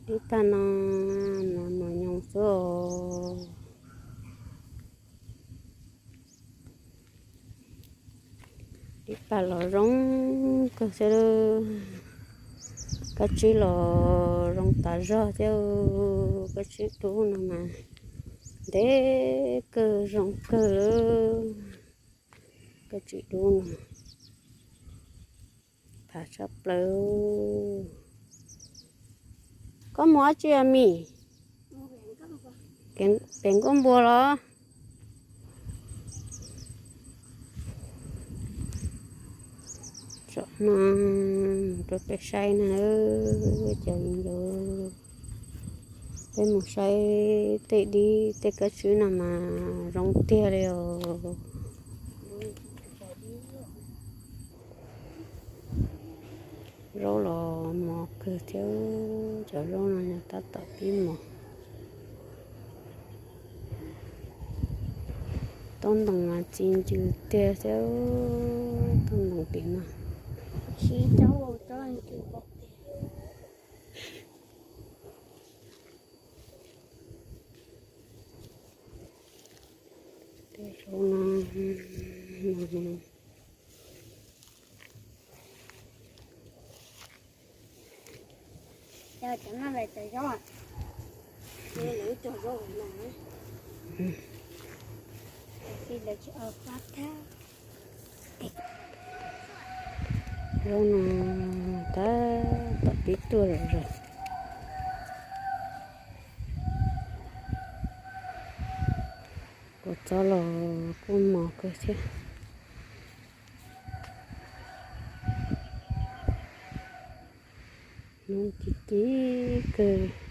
Ib tag no, no mos nyoos xwb os. Ib pag los zoo kawg thiab. Kab tsib los zoo tas zog thiab. Kab tsib dub no mas ntev kawg zoo kawg lawm. Kab tsib dub no, tas tshaj plaws. Koj mus dab tsi a mis? Pem nkauj npua los? Tsom no, mus rau peb saib na, cov viv ncaus. Peb mus saib tej dib tej kab tsib no mas zoo tiag li os. Zaub los mos kawg thiab, cov zaub no yog tab tom pib mos. Tsob ntoo mas txi ncw tiag thiab, tsob ntoo tim no. Tej zaub no, zaub no tab tom pib tuaj zom zaws. Kua txob los kuj mos kawg thiab. Hnub ci ci kawg.